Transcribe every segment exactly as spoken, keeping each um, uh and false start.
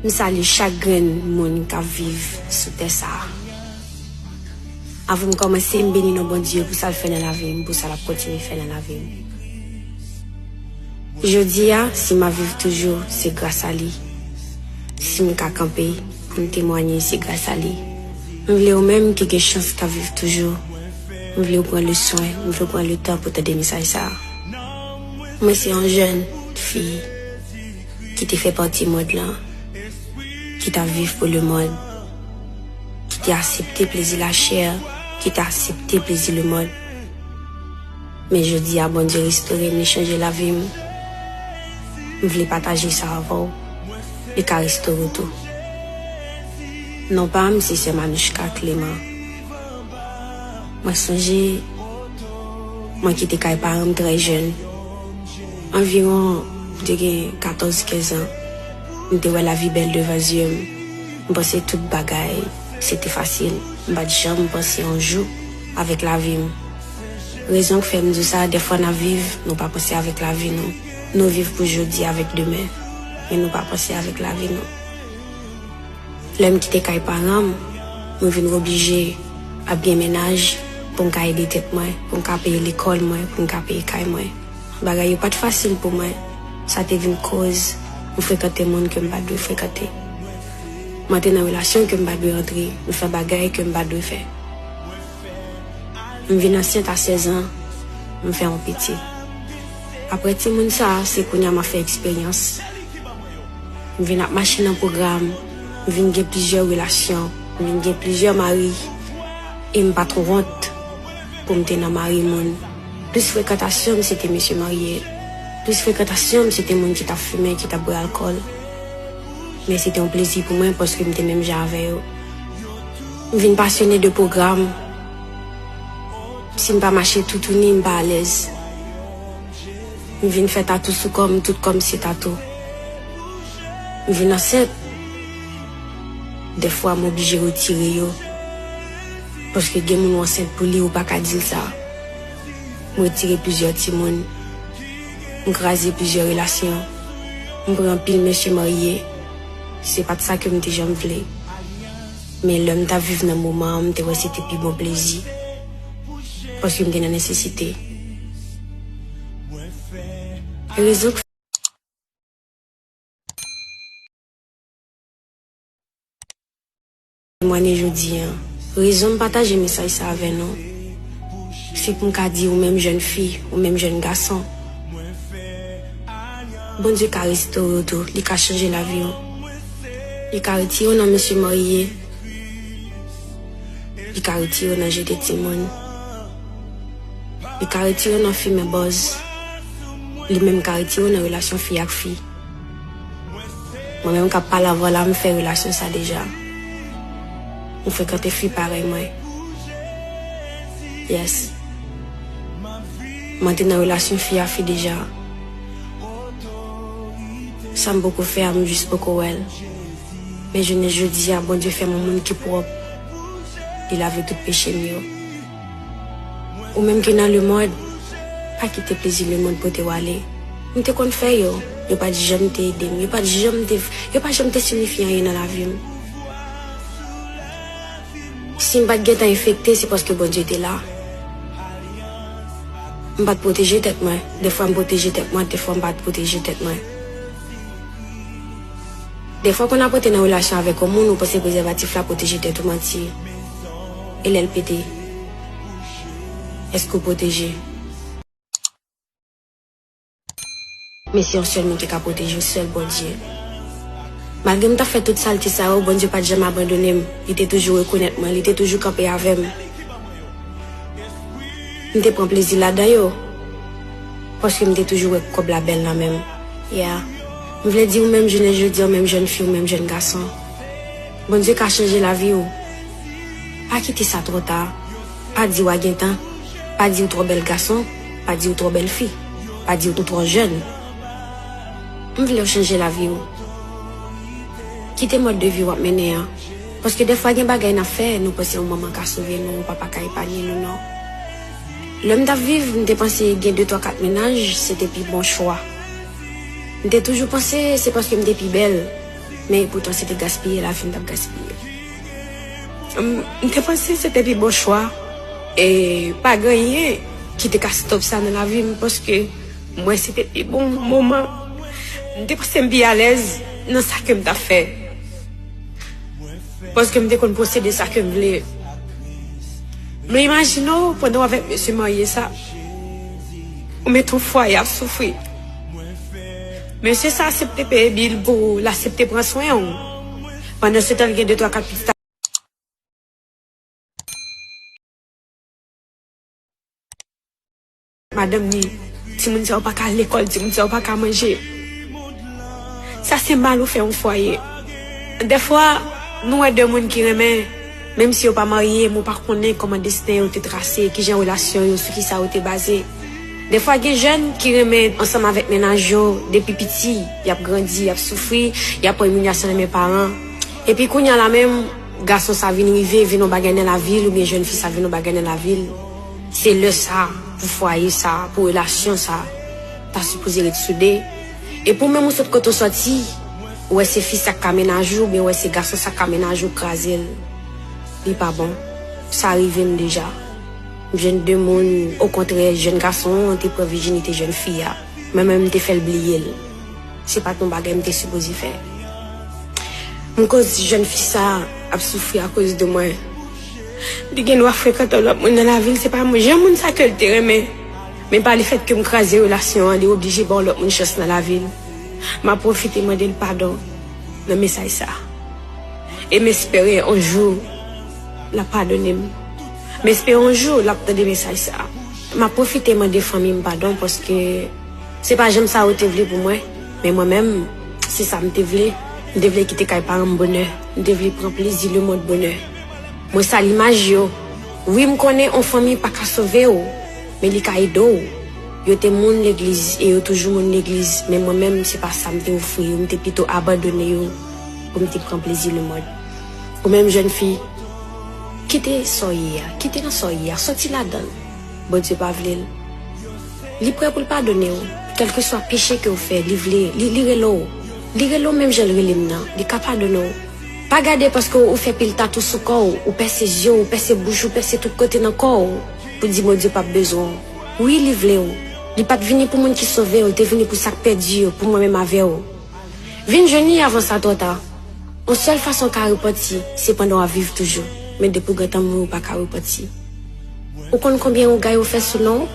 M salye chak grenn moun k ap viv sou tè sa a. Avan m kòmanse, m beni non Bondye pou sa l fè nan lavi m, pou sa l ap kontinye fè nan lavi m. Jodi a, si m ap viv toujou, se gras a li. Si m ka kanpe pou m temwanye, se gras a li. M vle ou menm ki gen chans k ap viv toujou, m vle w pran le swen, m vle w pran le tan pou tande mesaj sa a. Mwen se yon jèn fi ki te fè pati mòd lan, ki t ap viv pou lemond, ki te aksepte plezi lachè, ki te aksepte plezi lemond. Men jodi a, Bondye restore m, li chanje lavi m. M vle pataje sa avè w. Li ka restore w tou. Non pa m, se sè Manouchka Clément. Mwen sonje, mwen kite kay paran m trè jèn. Anviwon, m te gen katòz, kenz an. M te wè lavi bèl devan zye m. M panse tout bagay, se te fasil. M pa t janm panse yon jou avèk lavi m. Rezon k fè m di w sa, dèfwa n ap viv, nou pa panse avèk lavi nou. Nou viv pou jodi avèk demen, men nou pa panse avèk lavi nou. Lè m kite kay paran m, mwen vin oblije ap gen mennaj pou m ka ede tèt mwen, pou m ka peye lekòl mwen, pou m ka peye kay mwen. Bagay yo pa t fasil pou mwen. Sa te vin koz m frekante moun ke m pa t dwe frekante. M antre nan relasyon ke m pa t dwe antre. M fè bagay ke m pa t dwe fè. M vin ansent a sèz an, m fè yon pitit. Apre timoun sa a, se kounye a m ap fè eksperyans. M vin ap mache nan pwogram, m vin gen plizyè relasyon, m vin gen plizyè mari, e m pa t wont pou m te nan mari moun. Plis frekantasyon m, se te mesye marye. Plis frekantasyon m, se te moun ki t ap fimen, ki t ap bwè alkòl. Men se te yon plezi pou mwen paske m te menm jan avè yo. M vin pasyone de pwogram. Si m pa mache toutouni, m pa alèz. M vin fè tatou sou kò m, tout kò m se tatou. M vin ansent. Dèfwa m oblije retire yo. Paske gen moun w ansent pou li, ou pa ka di l sa. M retire plizyè timoun. M kraze plizyè relasyon. M pran anpil mesye marye. Se pa t sa ke m te janm vle. Men lè m t ap viv nan moman an, m te wè se te pi bon plezi. Paske m te nan nesesite. Rezon k temwanye jodi a. Rezon m pataje mesaj sa avè nou, se pou m ka di ou menm jèn fi, ou menm jèn gason, Bondye ka restore w tou, li ka chanje lavi w. Li ka retire w nan mesye marye. Li ka retire w nan jete timoun. Li ka retire w nan fimen bòz. Li menm ka retire w nan relasyon fi ak fi. Mwen menm k ap pale avè w la, m fè relasyon sa deja. M frekante fi parèy mwen. Yes. Mwen te nan relasyon fi a fi deja. Sa m poko fè a, m jis poko wè l. Men jounen jodi a, Bondye fè m yon moun ki pwòp. Li lave tout peche m yo. Ou menm ki nan lemond, pa kite plezi lemond pote w ale. M te konn fè yo, yo pa t janm te ede m, yo pa t janm te, yo pa janm te siyifi anyen nan lavi m. Si m pa t gentan enfekte, se paske Bondye te la. M pa t pwoteje tèt mwen. Dèfwa m pwoteje tèt mwen, dèfwa m pa t pwoteje tèt mwen. Dèfwa, pou n ap rete nan relasyon avèk yon moun, ou panse prezèvatif la pwoteje tèt ou, manti. E lè l pete, èske w pwoteje? Men se yon sèl moun ki ka pwoteje w, sèl Bondye. Malgre m t ap fè tout salte sa yo, Bondye pa t janm abandone m. Li te toujou rekonèt mwen, li te toujou kanpe avè m. M te pran plezi ladan yo, paske m te toujou wè kòb la bèl nan men m. Yeah. M vle di ou menm jounen jodi a, ou menm jèn fi, ou menm jèn gason, Bondye ka chanje lavi w. Pa kite sa twò ta. Pa di w a gen tan. Pa di w twò bèl gason. Pa di w twò bèl fi. Pa di w twò jèn. M vle w chanje lavi w. Kite mòd de vi w ap mennen an. Paske dèfwa gen bagay n ap fè, nou panse yon manman ka sove nou, yon papa ka epanye nou, non. Lè m t ap viv, m te panse gen de, twa, kat mennaj, se te pi bon chwa. M te toujou panse se paske m te pi bèl. Men epoutan, se te gaspiye lavi m t ap gaspiye. M, m te panse se te pi bon chwa. E pa gen anyen ki te ka stòp sa nan lavi m, paske m wè se te pi bon moman. M te panse m pi alèz nan sa ke m t ap fè. Paske m te konn posede sa ke m vle. Men imajine w, pandan w avèk mesye marye sa, ou mete yon fwaye ap soufri. Mesye sa aksepte peye bil pou ou, l aksepte pran swen ou. Pandan se tan, l gen de, twa, kat pitit madanm ni. Timoun sa yo pa ka al lekòl, timoun sa yo pa ka manje. Sa se mal ou fè yon fwaye. Dèfwa, nou wè de moun ki renmen, menm si yo pa marye, men ou pa konnen kòman desten yo te trase, kijan relasyon yo, sou kisa yo te baze. Dèfwa, gen jèn ki renmen ansanm avèk mennaj yo depi piti, y ap grandi, y ap soufri, y ap pran imilyasyon nan men paran. Epi kounye a la menm, gason sa vin rive, vin yon bagay nan lavi l, oubyen jèn fi sa vin yon bagay nan lavi l. Se lè sa, pou fwaye sa, pou relasyon sa, ta sipoze ret soude. E pou menm ou sot kote w sòti, ou wè se fi sa k ka mennaj ou, oubyen ou wè se gason sa k ka mennaj ou, kraze l. Li pa bon. Sa rive m deja. M jwenn de moun, okontrè, jèn gason an te pran vijinite jèn fi a. Mwen menm, m te fè l bliye l. Se pa t yon bagay m te sipoze fè. M koz jèn fi sa ap soufri akoz de mwen. Li gen dwa frekante lòt moun nan lavi l, se pa mwen. Jan moun sa ke l te renmen. Men pa lefètke m kraze relasyon an, li oblije ba yon lòt moun chans nan lavi l. M ap pwofite mande l padon nan mesaj sa. E m espere yon jou, l ap padone m. M espere yon jou, l ap tande mesaj sa. M ap pwofite mande fanmi m padon, paske se pa janm sa yo te vle pou mwen. Men mwen menm, se sa m te vle. M te vle kite kay paran m bonè. M te vle pran plezi lemonn bonè. Mwen sal imaj yo. Wi, m konnen yon fanmi pa ka sove w, men li ka ede w. Yo te moun legliz e yo toujou moun legliz, men mwen menm, se pa sa m te ofri yo. M te pito abandone yo pou m te pran plezi lemonn. Ou menm jèn fi, kite sa w ye a, kite nan sa w ye a, sòti ladan l. Bondye pa vle l. Li prè pou l padone w. Kèlkeswa peche ke w fè, li vle, li, li rele w. Li rele w menm jan l rele m nan. Li ka padone w. Pa gade paske w fè pil tatou sou kò w, ou pèse zye w, ou pèse bouch ou, pèse tout kote nan kò w, pou di Bondye p ap bezwen w. Wi, li vle w. Li pa t vini pou moun ki sove yo, l te vini pou sa k pèdi yo, pou mwen menm avè w. Vin jwenn li avan sa twò ta. Yon sèl fason w ka repanti, se pandan w ap viv toujou. Men depi w gentan mouri, ou pa ka repanti. Ou konn konbyen ougay yo fè sou non w?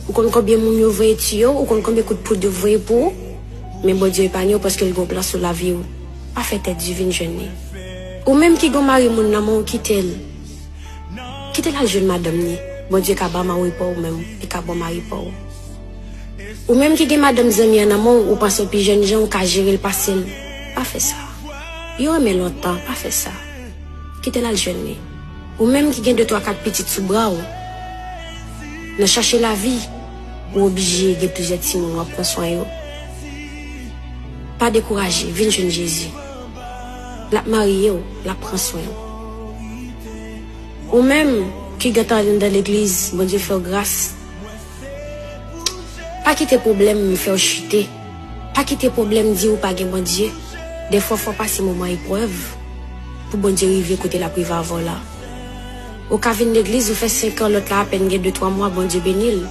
Ou konn konbyen moun yo voye tiye w? Ou konn konbyen kout poud yo voye pou ou? Men Bondye epanye w paske l gen yon plan sou lavi w. Pa fè tèt di, vin jwenn li. Ou menm ki gen yon mari moun nan men w, kite l. Kite l al jwenn madanm ni. Bondye ka ba w mari pa w menm, li ka ba w mari pa w. Ou menm ki gen madanm zanmi an nan men w, ou panse w pi jènjan, ou ka jere l pase l. Pa fè sa. Yo renmen lontan, pa fè sa. Kite l al jwenn li. Ou menm ki gen de twa kat pitit sou bra w, nan chache lavi, ou oblije gen plizyè timoun w ap pran swen yo. Pa dekouraje, vin jwenn Jezi. L ap marye w, l ap pran swen w. Ou menm ki gentan anndan legliz, Bondye fè w gras. Pa kite pwoblèm fè w chite. Pa kite pwoblèm di w pa gen Bondye. Dèfwa, fò w pase moman eprèv pou Bondye rive kote l ap rive avè w la. Ou ka vin legliz, ou fè senk an, lòt la apèn gen de twa mwa, Bondye beni l.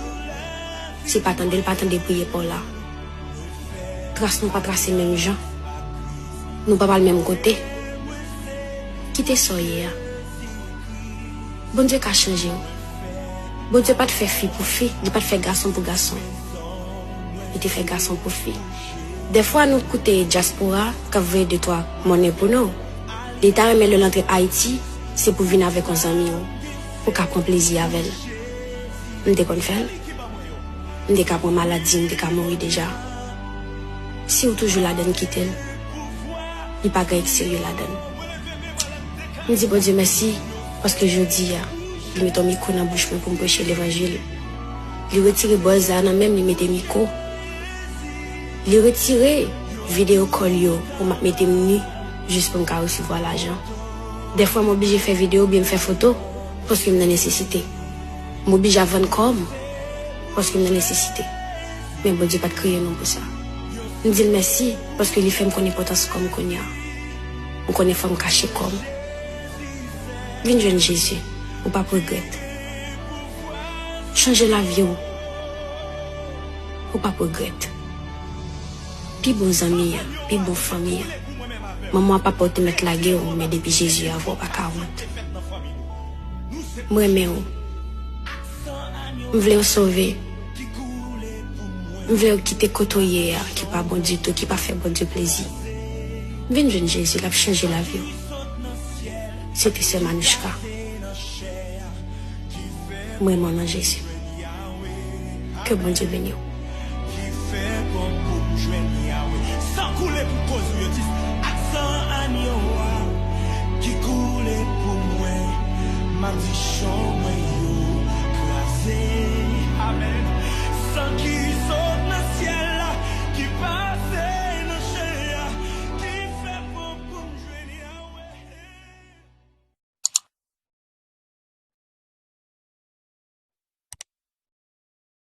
Si l pa tande, l pa tande priyè pa w la. Tras nou pa trase menm jan. Nou pa pral menm kote. Kite sa w ye a. Bondye ka chanje w. Bondye pa t fè fi pou fi, li pa t fè gason pou gason. Li te fè gason pou fi. Dèfwa nou koute dyaspora k ap voye de twa monnen pou nou. Li ta renmen lè l antre Ayiti, se pou vin avèk yon zanmi w, pou w ka pran plezi avè l. M te konn fè l. M te ka pran maladi, m te ka mouri deja. Si w toujou ladann, kite l. Li pa gen anyen ki serye ladann. M di Bondye mèsi, paske jodi a, li mete yon mikwo nan bouch mwen pou m preche levanjil. Li retire bòz la nan men m, li mete mikwo. Li retire videyo kòl yo pou m ap mete m ni, jis pou m ka resevwa lajan. Dèfwa, m oblije fè videyo oubyen m fè foto, paske m nan nesesite. M oblije ap vann kò m, paske m nan nesesite. Men Bondye pa t kreye nou pou sa. M di l mèsi, paske li fè m konn enpòtans kò m kounye a. M konnen fò m kache kò m. Vin jwenn Jezi, ou p ap regrèt. Chanje lavi w, ou p ap regrèt. Pi bon zanmi an, pi bon fanmi an. Manman, papa w te mèt lage w, men depi Jezi avè w, pa ka wont. M renmen w. M vle w sove. M vle w kite kote w ye a, ki pa bon ditou, ki pa fè Bondye plezi. Vin jwenn Jezi, l ap chanje lavi w. Se te sè Manouchka. M renmen w nan Jezi. Ke Bondye beni w.